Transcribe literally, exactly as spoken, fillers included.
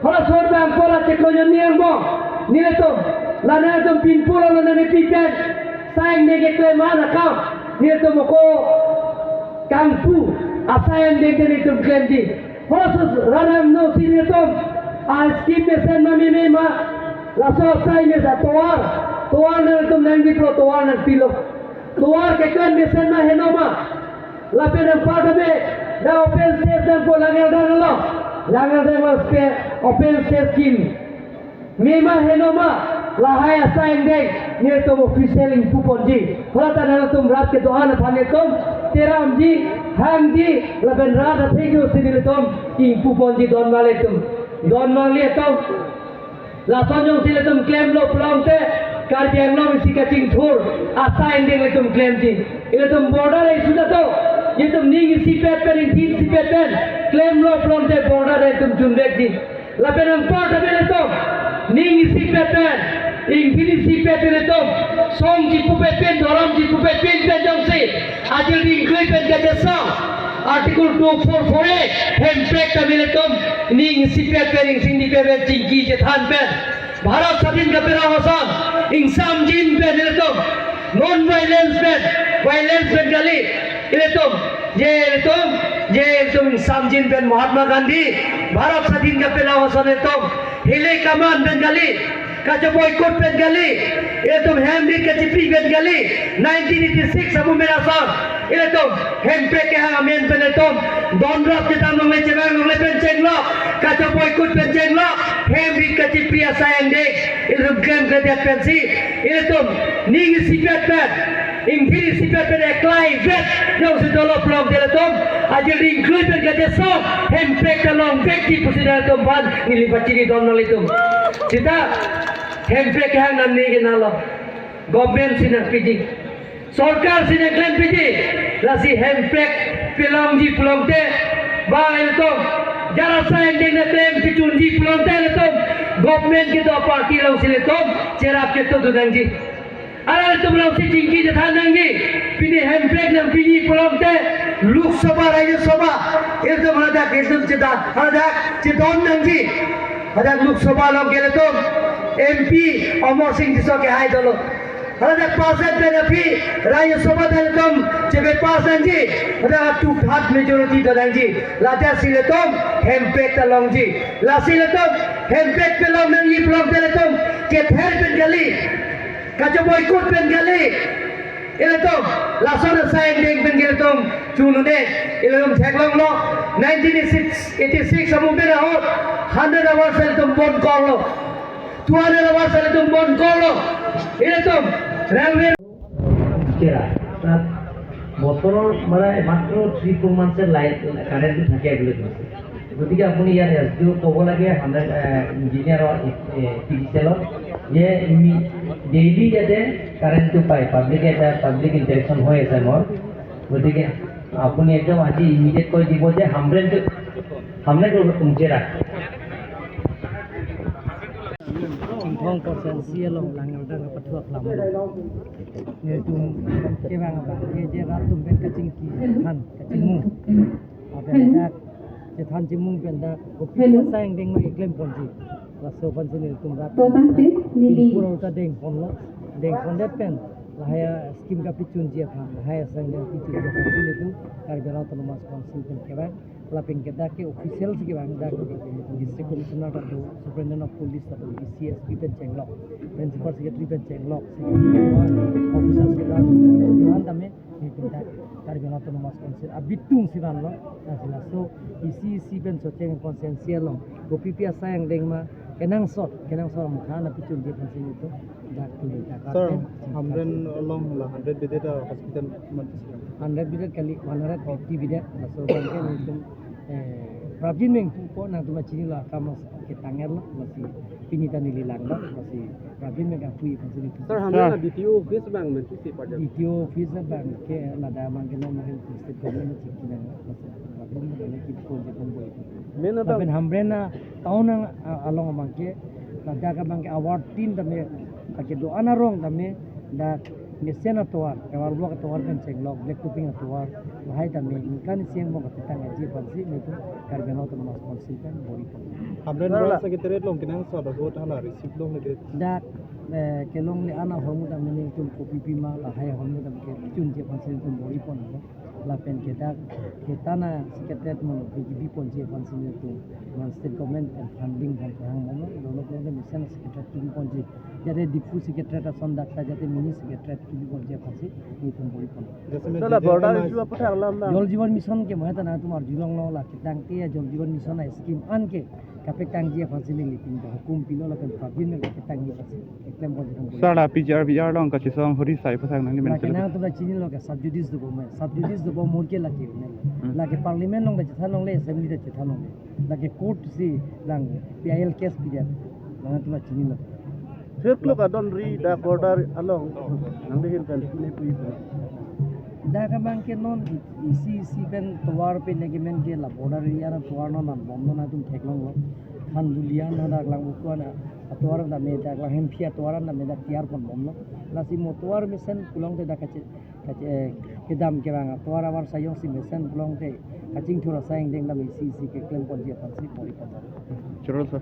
Halaso abang pola cheklo jonni angbong. Nelitum, la nangtum pinpur lo nangpi pen. Asai angdeng keklem an akam. Nelitum ako kangpu. Asai angdeng te nelitum klemji. Halaso rat atum si nelitum. A scheme mesen ma meme ma. Laso asai mesen tovar. Tovar nangtum nangji pro tovar nangpilo. Tovar keklem mesen ma heno ma. Lapen anparta me, dak open stage nangpo Langeldang along. Langeldang along spe-, open stage scheme. Meme ma heno ma, lahai asai angdeng, nelitum official ingpu ponji. Halata nangtum rat kedo-an aphan nelitum, teramji, hangji, lapen rat athengno si nelitum, ingpu ponji don male atum. Don male atum. Lason jongsi ilitum klemlo pulote, Karbi Anglong isi kachingthur, asai angdeng ilitum klemji. Ilitum border issue ta do, ilitum ning isipet pen, ingti isipet pen, klemlo pulote border ilitum chunvekji. Lapen anparta ilitum, ning isipet pen, ingti isipet pen ilitum, song chipupet pen, dhorom chipupet pen pen jongsi, ajir dingklui pen kachesong. Article two four four A, hemprek ta ilitum, ning isipet pen, ingsing dipet pen, chingki chethan pen. Bharat Sadhin kapera hoson, ingsamjin pen ilitum, non violence pen, violence pen kali, ilitum, je ilitum, je ilitum ingsamjin pen Mahatma Gandhi, Bharat Sadhin kapera hoson ilitum, hele kaman pen kali, kachoboikot pen kali, ilitum hem rit kachipri pen kali, nineteen eighty-six amu mera son, ilitum hemprek kehang amen pen ilitum, donrap chetang longle chevang longle pen chenglok, kachoboikot pen chenglok, hem rit kachipri asai angdeng, ilitum klemkledet pensi, ilitum ning isipet pen, ingti isipet pen eklai vet, jongsi dolo pulote ilitum, ajir dingklui pen kachesong, hemprek ta longvekji pusi ilitum aphan, neli pachini don ilitum. Seta, hemprek kehang nangji ke nalo. Government si nangpiji. Sorkar si nangklempiji. Lasi hemprek pelongji pulote. Ba ilitum. Jara asai angdeng nangklem kechunji pulote ilitum. Government kedo party alongsi ilitum. Cherap kedo dun nangji. Alanglitum alongsi chingki chethan nangji. Pini hemprek nangpiji pulote. Lok Sabha, Rajya Sabha. Ilitum hadak, ilitum cheda. Hadak, chedon nangji. Hadak Lok Sabha along ke ilitum M P Amarsing Tisso kehai dolo. Hadak pass pen aphi Rajya Sabha ta ilitum chepass nangji. Hadak two third majority do nangji. Lata si ilitum hemprek ta longji. Lasi ilitum hemprek pelong nangji pulote ilitum kether pen kali, kachoboikot pen kali. Ilitum, lason asai angdeng pen ilitum, chunune, ilitum theklonglo, nineteen eighty-six amu pen ahut, hundred hours ilitum bon korlo, two hundred hours ilitum bon korlo, ilitum, railway. Kera, তাত বছৰৰ মানে মাত্ৰ three four মান্থছে লাইট কাৰেণ্টটো থাকে বুলি কৈছে। গতিকে আপুনি ইয়াৰ এছ ডি অ'ক ক'ব লাগে, hundred engineer T D C এলৰ, যে ডেইলি যাতে কাৰেণ্টটো পায়, পাব্লিকে এটা পাব্লিক ইণ্টাৰেকশ্যন হৈ আছে মোৰ। গতিকে আপুনি একদম আজি ইমিডিয়েট কৈ দিব যে হাণ্ড্ৰেড, হাণ্ড্ৰেড উঞ্চেৰা। Chinthong constituency along Langeldang kapathu aklam. Netum kevang abang ke je rat atum pen kachingki than kachingmu. Apen dak chethan chimung pen dak kopi asai angdeng ma keklem ponji. Laso aphansi netum rat. Totang te neli. Pura uta dengponlo. Dengpondet pen. Lahai scheme kapachunji aphan. Lahai asai angdeng kapachunji aphansi netum Karbi Anglong Autonomous Council pen kevang. Lapen ke dak ke official si kevang dak district commissioner ta do, superintendent of police ta do, D C, S P pen chenglok, principal secretary pen chenglok, secretary officers ke dak, tuhan tame, netum dak Karbi Anglong Autonomous Council abitung si vanlo, lasi laso isi isi pen Socheng constituency along, kopi pi asai angdeng ma, kenangsot, kenangsot mukha nangpachunji aphansi netum. Dak tuli dak Sir, pen, Hamren along la hundred bedded hospital mati sih. Hundred bedded kali, one hundred fifty bedded. Laso abang ke netum, eh, prapjin meng pu po nangtum chinilo akam ketanglo, lasi pini ta neli langlo, lasi prapjin meng apui aphansi netum. Sir, Hamren la D T O office abang mati sih pada. D T O office abang ke ladak abang ke non mungkin state government chingki nanglo, lasi prapjin meng kali kipon je pon boi. Mena ta. Lapen Hamren a town ang, a, along abang ke, ladak abang ke award tin tame, lake do-an arong tame, dak mesen atovar, kewal block atovar pen chenglok, black topping atovar, lahai tame, ningkan isi angbong kapatang aji aphansi, netum Karbi Anglong Autonomous Council pen bor-i pon. Hamren Rural Secretariat along kenangsot ahut hala receive longledet. Dak, eh, kelongle-an ahormu ta nelitum kopi pima lahai ahormu ta kechunji aphansi nelitum bor-i ponlo. Lapen ke dak ketana Secretariat mo B J P ponji aphansi nelitum non state government pen funding pen kehang bomlo. Dolok dolok mesen Secretariat kebi ponji. Jate Diphu Secretariat ason dak ta jate mini Secretariat kebi ponji aphansi nelitum bor-i pon. Jasemet Hala J J border M I issue apathak alam dam. Jal Jeevan Mission ke mo ta nangtum arjulonglo, lake tangte Jal Jeevan Mission a-scheme an ke kapetangji aphansi nelitum ta hukum pilo lapen prabin me kapetangji aphansi keklem ponji. Sir, la P G R V R along kachesong huri sai pasang nangli lake mention. Nangtum ta chinilo ke sub judice dobom, sub judice dobom mur ke lake ne. Hmm. Lake Parliament along ta chethanlongle, Assembly ta chethanlongle. Lake court si lang P I L case pidetlo. Nangtum ta chinilo. Sir, klok adon ri dak border along nangli hin pen pune pui pen. Dak abang ke non isi isi pen tovar pen ne ke men ke la border area na tovar non an bomlo, nangtum theklonglo. Khanduli an hadak Langvoku an atovar ta me dak, Langhemphi atovar ta me dak tiar pon bomlo. Lasi mo tovar mesen pulote dak kache kache kedam kerang atovar avarsai jongsi mesen pulote kachingthur asai angdeng dam isi isi keklem ponji aphansi bor-i pon. Chorol, sir.